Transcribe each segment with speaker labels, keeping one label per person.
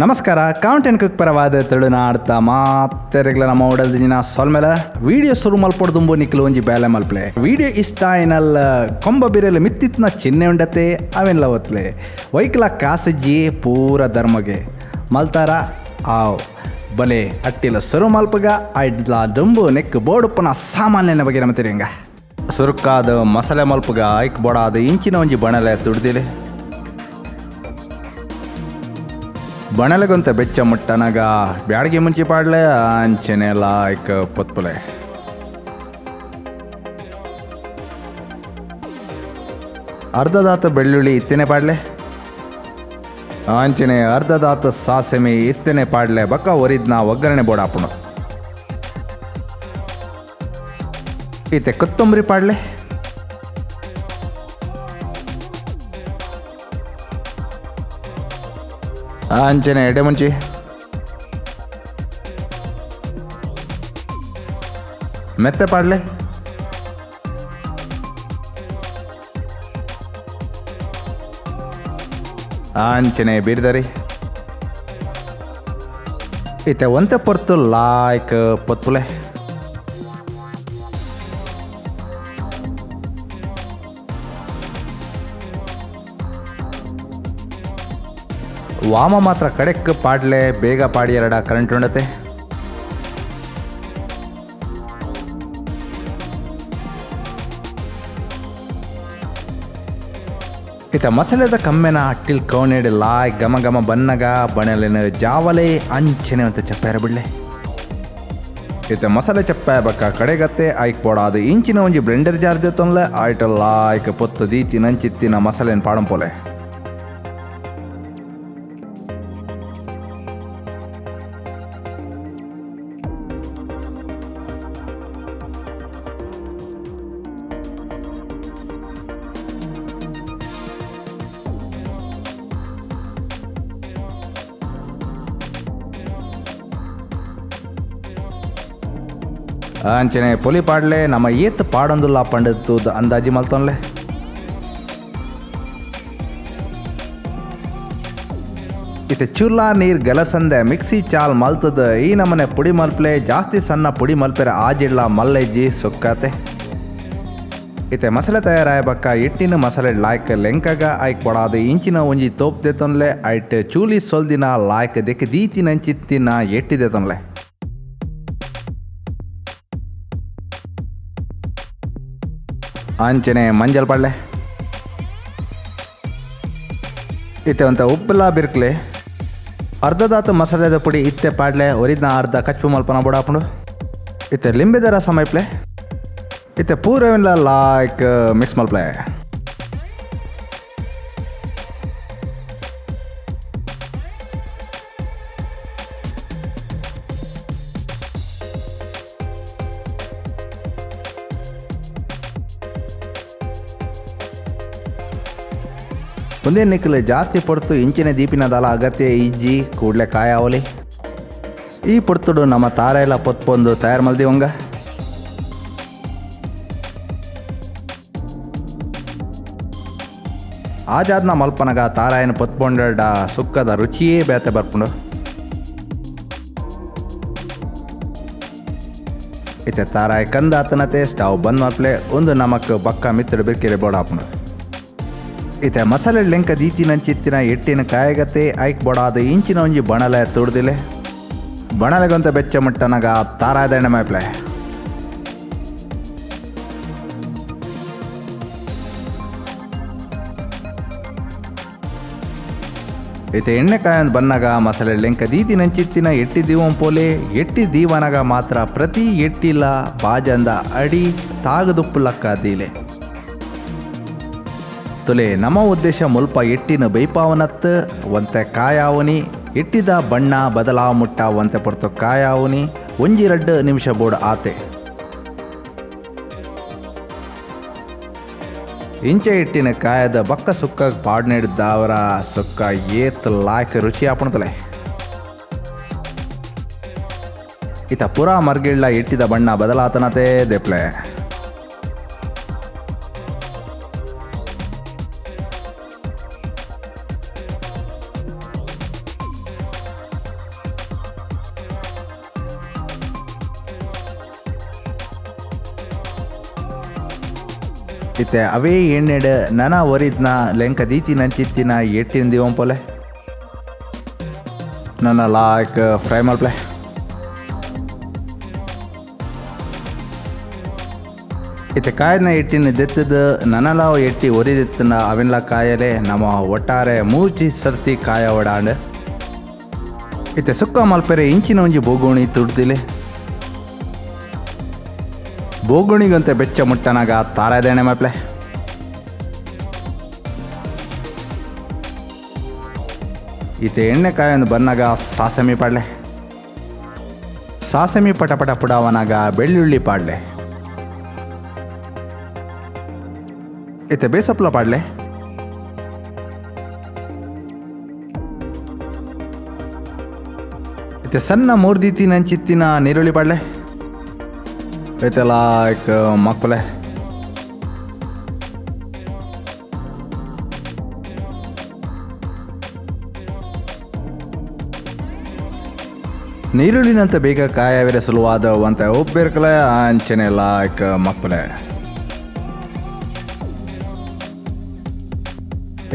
Speaker 1: ನಮಸ್ಕಾರ, count and cook ಪರವಾದ ತುಳುನಾಡ್ತ ಮಾತೆರೆಗ್ಲ ನಮ್ಮ ಉಡಲ್ ದಿನ ಸೊಲ್ಮೆಲ. ವಿಡಿಯೋ ಸುರು ಮಲ್ಪೊಡ್ದುಂಬು ನಿಕ್ಲು ಒಂಜಿ ಬೇಲೆ ಮಲ್ಪಲೆ. ವಿಡಿಯೋ ಇಷ್ಟ ಆಯ್ನಲ್ಲ ಕೊಂಬ ಬಿರೆಲ್ ಮಿತ್ತಿತ್ನ ಚಿಹ್ನೆ ಉಂಡತೆ ಅವೆನ್ಲ ಒತ್ಲೆ. ವೈಕ್ಲ ಕಾಸಜ್ಜಿ ಪೂರ ಧರ್ಮಗೆ ಮಲ್ತಾರ ಆವ್ ಬಲೆ ಅಟ್ಟಿಲ ಸುರು ಮಲ್ಪಗ. ಐಡ್ಲ ದುಂಬು ನೆಕ್ ಬೋಡುಪ್ಪನ ಸಾಮಾನ್ಯನ ಬಗ್ಗೆ ನಮ್ಮ ತಿರಿಂಗ. ಸುರುಕಾದ ಮಸಾಲೆ ಮಲ್ಪಗ. ಐಕ್ ಬೋಡಾದ ಇಂಚಿನ ಒಂಜಿ ಬಣಲೆ ತುಡ್ದಿಲೆ. ಬಣಲೆಗೊಂತ ಬೆಚ್ಚ ಮುಟ್ಟನಗ ಬ್ಯಾಡಗಿ ಮುಂಚಿ ಪಾಡ್ಲೆ, ಅಂಚನೆ ಲಾಯ್ಕ್ ಪೊತ್ಪುಲೆ. ಅರ್ಧದಾತ ಬೆಳ್ಳುಳ್ಳಿ ಇತ್ತನೆ ಪಾಡ್ಲೆ, ಅಂಚನೆ ಅರ್ಧದಾತ ಸಾಸೆಮೆ ಇತ್ತನೆ ಪಾಡ್ಲೆ. ಬಕ್ಕ ಒರಿದ್ನ ಒಗ್ಗರಣೆ ಬೋಡಾಪುಂಡು. ಇತ್ತೆ ಕೊತ್ತಂಬರಿ ಪಾಡ್ಲೆ. ಅಂಚನೆ ಎಡೆ ಮುಂಚಿ, ಮೆತ್ತೆ ಪಾಡ್ಲೆ. ಅಂಚನೆ ಬೀರ್ದರಿ. ಇತ್ತೆ ಒಂತೆ ಪೊರ್ತು ಲಾಯ್ಕ್ ಪೊತ್ಪುಲೆ. ವಾಮ ಮಾತ್ರ ಕಡೆಕ್ ಪಾಡ್ಲೆ, ಬೇಗ ಪಾಡಿಯರಡ ಕರೆಂಟ್ ಉಂಡತೆ. ಇತ್ತ ಮಸಾಲೆದ ಕಮ್ಮೆನ ಅಟ್ಟಿಲ್ ಕೌನೇಡ್ ಲಾಯ್ ಘಮ ಘಮ ಬನ್ನಗ ಬಣಲೆನ ಜಾವಲೆ ಅಂಚನೆ ಅಂತ ಚಪ್ಪಾರ ಬಿಡ್ಲೆ. ಇತ್ತ ಮಸಾಲೆ ಚಪ್ಪ ಬಕ್ಕ ಕಡೆಗತ್ತೆ ಐಕ್ ಪೋಡಾದು ಇಂಚಿನ ಒಂಜಿ ಬ್ಲೆಂಡರ್ ಜಾರ್ ದೇತೊನ್ಲೆ. ಆಯ್ಟ ಲಾಯ್ಕ್ ಪೊತ್ತು ದೀತಿ ನಂಚಿತ್ತಿನ ಮಸಾಲೆನ್ ಪಾಡಂಪೋಲೆ. ಅಂಚನೆ ಪೊಲಿ ಪಾಡ್ಲೆ. ನಮ್ಮ ಏತ್ ಪಾಡೊಂದುಲ್ಲ ಪಂಡತ್ತು ಅಂದಾಜಿ ಮಲ್ತೊನ್ಲೆ. ಇತ್ತೆ ಚುಲ್ಲ ನೀರ್ ಗಲಸಂದೆ ಮಿಕ್ಸಿ ಚಾಲ್ ಮಲ್ತದ ಈ ನಮನೆ ಪುಡಿ ಮಲ್ಪ್ಲೆ. ಜಾಸ್ತಿ ಸಣ್ಣ ಪುಡಿ ಮಲ್ಪೆರ ಆಜಿಡ್ಲ ಮಲ್ಲೆಜ್ಜಿ ಸುಕ್ಕಾತೆ. ಇತ್ತೆ ಮಸಾಲೆ ತಯಾರಾಯ ಬಕ್ಕ ಎಟ್ಟಿನ ಮಸಾಲೆ ಲಾಯ್ಕ್ ಲೆಂಕಗ. ಐಕ್ ಬಡಾದ ಇಂಚಿನ ಒಂಜಿ ತೋಪ್ ದೆತೊನ್ಲೆ. ಐಟ್ ಚೂಲಿ ಸೊಲ್ದಿನ ಲಾಯ್ಕ್ ದೆಕ್ ದೀತಿನಂಚಿತ್ತಿನ ಎಟ್ಟಿ ದೆತೊನ್ಲೆ. ಅಂಚನೆ ಮಂಜಲ್ ಪಾಡ್ಲೆ. ಇತ್ತೆ ಒಂತ ಉಪ್ಪುಲ ಬಿರ್ಕ್ಲೆ. ಅರ್ಧದಾತ ಮಸಾಲೆದ ಪುಡಿ ಇತ್ತೆ ಪಾಡ್ಲೆ. ಒರಿದ್ನ ಅರ್ಧ ಕಚ್ಚು ಮಲ್ಪನ ಬೊಡಾಪುಂಡು. ಇತ್ತೆ ಲಿಂಬೆದ ರಸ ಮೈಪ್ಲೆ. ಇತ್ತೆ ಪೂರವೆನ್ಲ ಲಾಯ್ಕ್ ಮಿಕ್ಸ್ ಮಲ್ಪ್ಲೆ. ಒಂದೇ ನಿಕ್ಕಲು ಜಾಸ್ತಿ ಪೊರ್ತು ಇಂಚಿನ ದೀಪಿನ ದಲ ಅಗತ್ಯ ಇಜ್ಜಿ, ಕೂಡ್ಲೆ ಕಾಯ ಅವಲಿ. ಈ ಪೊರ್ತುಡು ನಮ್ಮ ತಾರೆಲ್ಲ ಪೊತ್ಪೊಂದು ತಯಾರು ಮಲ್ದಿವಂಗ. ಆಜಾದ್ನ ಮಲ್ಪನಗ ತಾರಾಯನ ಪೊತ್ಪೊಂಡ ಸುಕ್ಕದ ರುಚಿಯೇ ಬೇತೆ ಬರ್ಪುಂಡು. ಇತ್ತೆ ತಾರಾಯ್ ಕಂದಾತನತೆ ಸ್ಟವ್ ಬಂದ್ ಮಲ್ಪ್ಲೆ. ಒಂದು ನಮಕ್ ಬಕ್ಕ ಮಿತ್ತಡು ಬಿರ್ಕಿರೆ ಬೋಡಾಪುಂಡು. ಇತ್ತೆ ಮಸಾಲೆ ಲೆಂಕ ದೀತಿನಂಚಿತ್ತಿನ ಎಟ್ಟಿನ ಕಾಯಗತೆ. ಐಕ್ ಬೊಡಾದ ಇಂಚಿನ ಒಂಜಿ ಬಣಲೆ ತುಡ್ದಿಲೆ. ಬಣಲೆಗೊಂತ ಬೆಚ್ಚ ಮುಟ್ಟನಗ ತಾರಾಯದ ಎಣ್ಣೆ ಮೈಪ್ಲೆ. ಇತ್ತೆ ಎಣ್ಣೆ ಕಾಯೊಂದು ಬನ್ನಗ ಮಸಾಲೆ ಲೆಂಕ ದೀತಿನಂಚಿತ್ತಿನ ಎಟ್ಟಿ ದೀವಂ ಪೋಲೆ. ಎಟ್ಟಿ ದೀವನಗ ಮಾತ್ರ ಪ್ರತಿ ಎಟ್ಟಿಲ ಬಾಜಂದ ಅಡಿ ತಾಗದುಪ್ಪು ಲಕ್ಕ ದೀಲೆ ತುಲೆ. ನಮ್ಮ ಉದ್ದೇಶ ಮುಲ್ಪ ಎಟ್ಟಿನ ಬೈಪಾವನತ್ ಒಂತೆ ಕಾಯಾವನಿ. ಎಟ್ಟಿದ ಬಣ್ಣ ಬದಲಾವ ಮುಟ್ಟ ಒಂತೆ ಪೊರ್ತು ಕಾಯಾವನಿ. ಒಂಜಿ ರಡ್ಡು ನಿಮಿಷ ಬೋರ್ಡ್ ಆತೆ. ಇಂಚೆ ಎಟ್ಟಿನ ಕಾಯದ ಬಕ್ಕ ಸುಕ್ಕ ಪಾಡ್ನೆಡ್ದಾವರ ಸುಕ್ಕ ಏತ್ ಲಾಯ್ಕ್ ರುಚಿ ಆಪುಣತಲೆ. ಇತ ಪುರಾ ಮರ್ಗಿಳ್ಳ ಎಟ್ಟಿದ ಬಣ್ಣ ಬದಲಾತನತೆ ದೆಪ್ಲೆ. ಇತ್ತೆ ಅವೇ ಎಣ್ಣೆಡ್ ನನ ಒರಿದ್ನ ಲೆಂಕ ದೀತಿ ನಂಚಿತ್ತಿನ ಎಟ್ಟಿನ ದಿವಂಪೊಲೆ ನನ್ನ ಲಾಯ್ಕ್ ಫ್ರೈ ಮಲ್ಪಲೆ. ಇತ್ತೆ ಕಾಯನ ಎಟ್ಟಿನ ದೆತ್ತದ ನನಲಾವ್ ಎಟ್ಟಿ ಒರಿದೆತ್ತನ ಅವೆನ್ಲ ಕಾಯಲೆ ನಮ್ಮ ಒಟ್ಟಾರೆ ಮೂಜಿ ಸರ್ತಿ ಕಾಯ ಒಡಾಂಡ್. ಇತ್ತೆ ಸುಕ್ಕ ಮಲ್ಪೆರೆ ಇಂಚಿನ ಒಂಜಿ ಬೋಗೋಣಿ ತುಡ್ದಿಲೆ. ಬೋಗುಣಿಗಂತೆ ಬೆಚ್ಚ ಮುಟ್ಟನಾಗ ತಾರಾದೇಣೆ ಮಲ್ಪಲೆ. ಇತ್ತೆ ಎಣ್ಣೆ ಕಾಯನ್ನು ಬನ್ನಾಗ ಸಾಸಮಿ ಪಾಡ್ಲೆ. ಸಾಸಮಿ ಪಟಪಟ ಪುಡಾವನಾಗ ಬೆಳ್ಳುಳ್ಳಿ ಪಾಡ್ಲೆ. ಇತ್ತೆ ಬೇಸಪ್ಲ ಪಾಡ್ಲೆ. ಇತ್ತೆ ಸಣ್ಣ ಮೂರ್ದಿತ್ತಿನ ನಂಚಿತ್ತಿನ ನೀರುಳ್ಳಿ ಪಾಡ್ಲೆ. ಇತ್ತೆ ಲೈಕ್ ಮಕ್ಕಳೆ. ನೀರುಳ್ಳಿನಂತ ಬೇಗ ಕಾಯವೆರೆ ಸುಲುವಾದ ಒಂತ ಉಬ್ಬೇರ್ಕಲೆ ಅಂಚನೆ ಲಾಯ್ಕ್ ಮಕ್ಕಳೆ.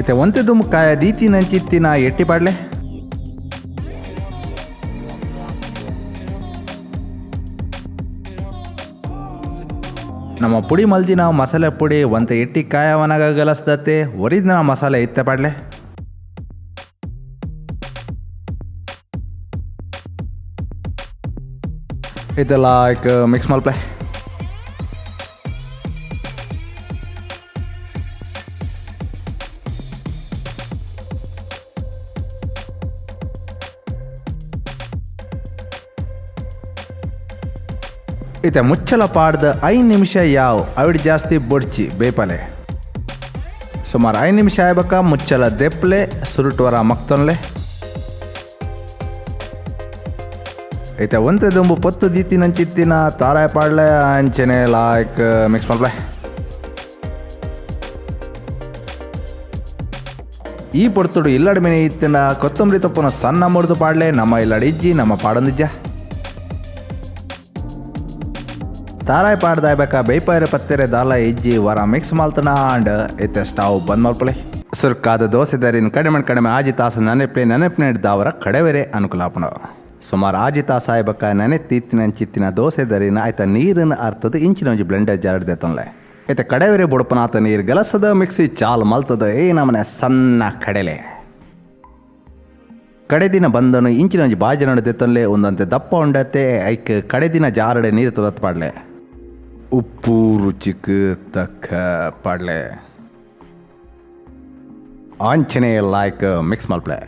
Speaker 1: ಇತ್ತೆ ಒಂತೆ ದುಮ್ಮು ಕಾಯ ದೀತಿ ನಂಚಿತ್ತಿನ ಎಟ್ಟಿ ಪಾಡ್ಲೆ. ನಮ್ಮ ಪುಡಿ ಮಲ್ದಿನ ಮಸಾಲೆ ಪುಡಿ ಒಂತೆ ಎಟ್ಟಿ ಕಾಯವನಾಗ ಗಲಸ್ದತ್ತೆ ಒರಿದಿನ ಮಸಾಲೆ ಇತ್ತೆ ಪಾಡ್ಲೆ. ಇದೆಲ್ಲ ಮಿಕ್ಸ್ ಮಲ್ಪಲೆ. ಇತ್ತೆ ಮುಚ್ಚಲ ಪಾಡ್ದ 5 ನಿಮಿಷ ಯಾವ್ ಅವಿಡ್ ಜಾಸ್ತಿ ಬೊಡ್ಚಿ ಬೇಪಲೆ. ಸುಮಾರು 5 ನಿಮಿಷ ಆಯ್ಬಕ ಮುಚ್ಚಲ ದೆಪ್ಲೆ ಸುರುಟುವರ ಮಕ್ತನ್ಲೆ. ಇತ್ತೆ ಒಂತೆ ದುಂಬು ಪೊತ್ತು ದೀತಿನಂಚಿತ್ತಿನ ತಾರಾಯ ಪಾಡ್ಲೆ ಅಂಚನೆ ಲಾಯ್ಕ್ ಮಿಕ್ಸ್ ಮಲ್ಪಲೆ. ಈ ಪೊರ್ತುಡು ಇಲ್ಲಡ ಮಿನಿ ಇತ್ತಿನ ಕೊತ್ತಂಬರಿ ತೊಪ್ಪನ ಸಣ್ಣ ಮುರಿದು ಪಾಡ್ಲೆ. ನಮ್ಮ ಇಲ್ಲಡ ಇಜ್ಜಿ ನಮ್ಮ ಪಾಡೊಂದಿಜ್ಜ. ತಾರಾಯ್ ಪಾಡ್ದಾಯ್ಬೇಕ ಬೇಪಾರೆ ಪತ್ತೆರೆ ದಾಲ ಇಜ್ಜಿ ವರ ಮಿಕ್ಸ್ ಮಲ್ತನ ಆಂಡ್ ಇತ್ತೆ ಸ್ಟವ್ ಬಂದ್ ಮಲ್ಪಲೆ. ಸುರ್ಕಾದ ದೋಸೆ ದರಿನ ಕಡಿಮೆ ಕಡಿಮೆ ಆಜಿ ತಾಸು ನೆನಪೆ ನೆನಪಿನ ಕಡೆವೆರೆ ಅನುಕೂಲ ಆಪುಂಡು. ಸುಮಾರು ಆಜಿ ತಾಸು ಆಯ್ಬಕ ನೆನೆ ತೀತ್ತಿನ ಚಿತ್ತಿನ ದೋಸೆ ದರಿನ ಆಯ್ತ ನೀರನ್ನು ಅರ್ತದ ಇಂಚಿನ ಒಂಜಿ ಬ್ಲೆಂಡರ್ ಜಾರ್ ದೇತನ್ಲೆ. ಇತ್ತೆ ಕಡೆವೆರೆ ಬುಡಪನಾತ ನೀರು ಗಲಸದ ಮಿಕ್ಸಿ ಚಾಲ್ ಮಲ್ತದ ಏ ನಮನೆ ಸಣ್ಣ ಕಡೆಲೆ. ಕಡೆದಿನ ಬಂದನು ಇಂಚಿನ ಒಂಜಿ ಬಾಜನ ದೆತ್ತನ್ಲೆ ಒಂದಂತೆ ದಪ್ಪ ಉಂಡತೆ ಐಕ್ ಕಡೆದಿನ ಜಾರಡೆ ನೀರು ತೊದತ್ ಪಾಡ್ಲೆ. ಉಪ್ಪು ರುಚಿಕ್ ತಕ್ಕ ಪಾಡ್ಲೆ. ಆಂಚನೆ ಲಾಯ್ಕ್ ಮಿಕ್ಸ್ ಮಲ್ಪಲೆ.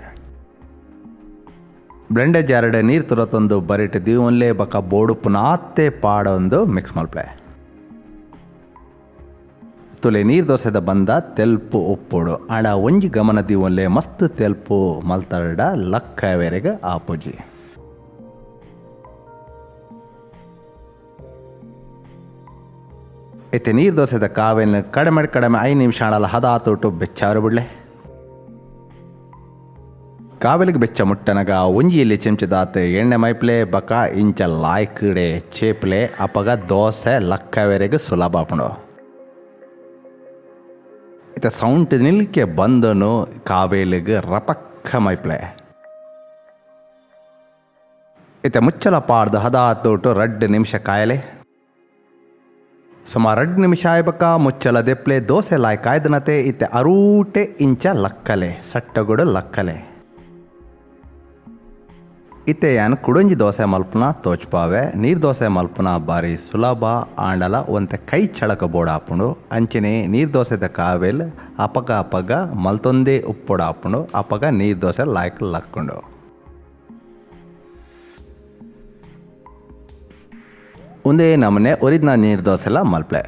Speaker 1: ಬ್ಲೆಂಡರ್ ಜಾರಡೆ ನೀರು ತುರತೊಂದು ಬರಿಟ್ ದೀವನ್ಲೆ ಬಕ ಬೋಡುಪ್ಪುನಾತೆ ಪಾಡೊಂದು ಮಿಕ್ಸ್ ಮಲ್ಪಲೆ. ತುಲೆ ನೀರು ದೋಸೆದ ಬಂದ ತೆಲ್ಪು ಉಪ್ಪುಡು ಆಂಡ ಒಂಜಿ ಗಮನ ದೀವನ್ಲೆ ಮಸ್ತ್ ತೆಲ್ಪು ಮಲ್ತಡ ಲಕ್ಕವೆರೆಗ್ ಆಪುಜಿ. ಇತ್ತೆ ನೀರು ದೋಸೆದ ಕಾವೆನ್ ಕಡಿಮೆ ಕಡಿಮೆ 5 ನಿಮಿಷ ಆಣಲ ಹದ ಆತೋಟು ಬೆಚ್ಚಾರು ಬಿಡ್ಲೆ. ಕಾವೆಲಿಗೆ ಬೆಚ್ಚ ಮುಟ್ಟನಗ ಒಂಜಿ ಇಲ್ಲಿ ಚೆಂಚದಾತ ಎಣ್ಣೆ ಮೈಪ್ಲೆ ಬಕ ಇಂಚ ಲಾಯ್ಕಡೆ ಚೇಪ್ಲೆ ಅಪಗ ದೋಸೆ ಲಕ್ಕವೆರೆಗ್ ಸುಲಭ ಆಪುಂಡು. ಇತ್ತೆ ಸೌಂಟ್ ನಿಲ್ಕೆ ಬಂದನು ಕಾವೇಲಿಗೆ ರಪಕ್ಕ ಮೈಪ್ಲೆ. ಇತ್ತೆ ಮುಚ್ಚಲ ಪಾಡ್ದು ಹದ ಆತೋಟು 2 ನಿಮಿಷ ಕಾಯಲೆ. ಸುಮಾರು 2 ನಿಮಿಷ ಆಯ್ಬಕ ಮುಚ್ಚಲ ದೆಪ್ಲೆ ದೋಸೆ ಲಾಯ್ ಕಾಯ್ದನತೆ ಇತ್ತೆ ಅರೂಟೆ ಇಂಚ ಲಕ್ಕಲೆ ಸಟ್ಟಗುಡು ಲಕ್ಕಲೆ. ಇತ್ತೆ ಯಾನ್ ಕುಡೊಂಜಿ ದೋಸೆ ಮಲ್ಪುನ ತೋಚ್ಪಾವೆ. ನೀರು ದೋಸೆ ಮಲ್ಪುನ ಬಾರಿ ಸುಲಭ ಆಂಡಲ ಒಂತೆ ಕೈ ಚಳಕ ಬೋಡಾಪುಂಡು. ಅಂಚನೆ ನೀರು ದೋಸೆದ ಕಾವೆಲ್ ಅಪಗ ಅಪಗ ಮಲ್ತೊಂದೇ ಉಪ್ಪೊಡಾಪುಂಡು. ಅಪಗ ನೀರು ದೋಸೆ ಲಾಯ್ಕ್ ಲಕ್ಕುಂಡು. ಒಂದೇ ನಮೂನೆ ಒರಿದ್ನ ನೀರು ದೋಸೆಲ ಮಲ್ಪಲೆ.